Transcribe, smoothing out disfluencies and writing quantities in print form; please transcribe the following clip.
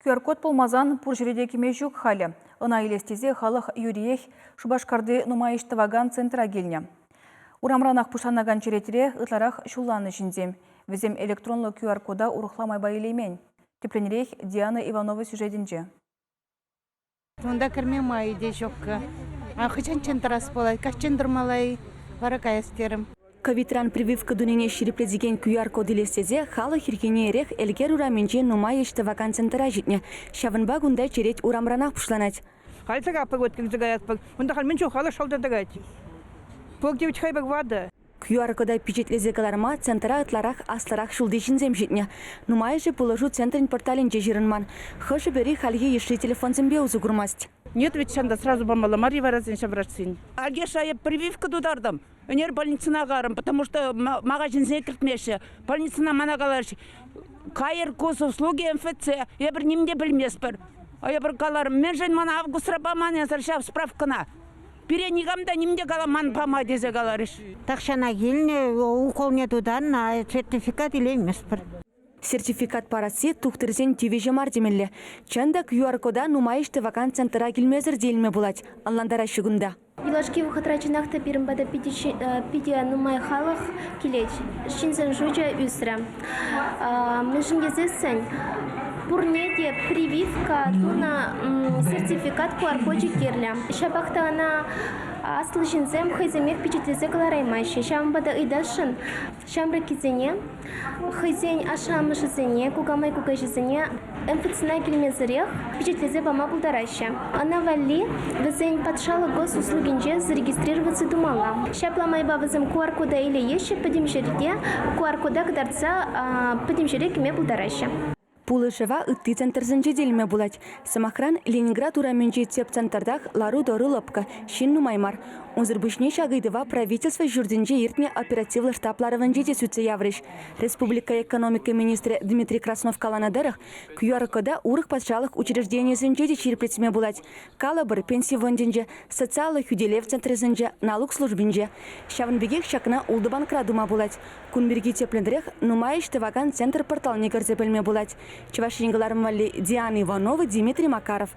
QR-код пулмасан пур ҫӗре те кӗме ҫук халӗ. Ӑна илес тесе халӑх юриех Шупашкарти нумай ӗҫ тӑвакан центра килнӗ. Урамранах пуҫланакан черетре ытларах ҫулланнӑ ҫынсем. Вӗсем электронлӑ QR-кода урӑхла майпа илеймен. Тӗплӗнрех Диана Иванова сюжетӗнче. Унта кӗрме майӗ те ҫуккӑ. А хӑҫанччен тӑрас пулать, каҫчен тӑрмалла-и? Вара каяс терӗм. Ковидран прививка тунине ҫирӗплетекен QR-код илес тесе халӑх ирхине ирех Элкер урамӗнчи нумай ӗҫ тӑвакан центра ҫитнӗ. Ҫавӑнпа кунта черет урамранах пуҫланать. Халь тӑкатпӑр, вот килсе каятпӑр. Унта халь мӗн чух халӑх шалта тӑрать. Пурте вӗт хӑй пек ватӑ. QR-кода пичетлесе кӑларма центра ытларах аслӑрах ҫулти ҫынсем ҫитнӗ. Нумайӑшӗ пулӑшу центрӗн порталӗнче ҫырӑнман. Хӑшӗ-пӗри хальхи йышши телефонсемпе усӑ курмасть. Нет, ведь ҫанта сразу памалла мар-и вара сен ҫаврашсен. Альгеша эп прививка тутартӑм. Ӗнер больницӑна карӑм, потому что магазинсене кӗртмеҫҫӗ. Больницӑна мана калаҫ, кайӑр госуслуги МФЦ, эпир ним те пӗлместпӗр. А эпир каларӑм, мӗншӗн мана августра паман эсӗр ҫав справкӑна? Пире никам та ним те каламан пама тесе каларӗҫ. Тахҫана килнӗ, уколне тутарнӑ, сертификат илейместпӗр. Сертификат парасси тухтӑрсен тивӗҫӗ мар темелле. Чӑн та QR-кода нумай ӗҫ тӑвакан центра килмесӗр те илме пулать, ӑнлантараҫҫӗ кунта. Юлашки вӑхӑтра чӑнах та пирӗн пата питӗ, питӗ нумай халӑх килет. Ҫынсен шучӗ ӳсрӗ. Мӗншӗн тесессӗн пурне те прививка тунӑ сертификат QR-кочӗ кирлӗ. Ҫапах та ӑна аслӑ ҫынсем хӑйсемех пичетлесе кӑлараймаҫҫӗ. Ҫавӑнпа та ыйтасшӑн ҫамрӑккисене хӑйсен ашшӗ-амӑшӗсене, кукамай-кукаҫисене МФЦна килмесӗрех пичетлесе пама пултараҫҫӗ. Ӑна валли вӗсен патшалӑх госуслугинче зарегистрироваться тумалла. Ҫапла майпа вӗсем QR-кода илееҫҫӗ, пӗтӗм ҫӗрте QR-кода кӑтартса пӗтӗм ҫӗре кӗме пултараҫҫӗ. Пулӑшӑва ытти центрсенче те илме пулать. Сӑмахран, Ленинград урамӗнчи тӗп центртах лару-тӑру лӑпкӑ, ҫын нумай мар. Унсӑр пуҫне ҫак ыйтӑва правительство ҫуртӗнче иртнӗ оперативлӑ штаб ларӑвӗнче те сӳтсе яврӗҫ. Республика экономика министрӗ Дмитрий Краснов каланӑ тӑрӑх, QR-кода урӑх патшалӑх учрежденийӗсенче те ҫирӗплетме пулать. Калӑпӑр, пенси фондӗнче, социаллӑ хӳтӗлев центрӗсенче, налук службинче. Ҫавӑн пекех ҫакна ултӑ банкра тума пулать. Кун пирки тӗплӗнрех нумай ӗҫ тӑвакан центр порталне кӗрсе пӗлме пулать. Чӑваш Ен кӑларӑм валли Диана Иванова, Дмитрий Макаров.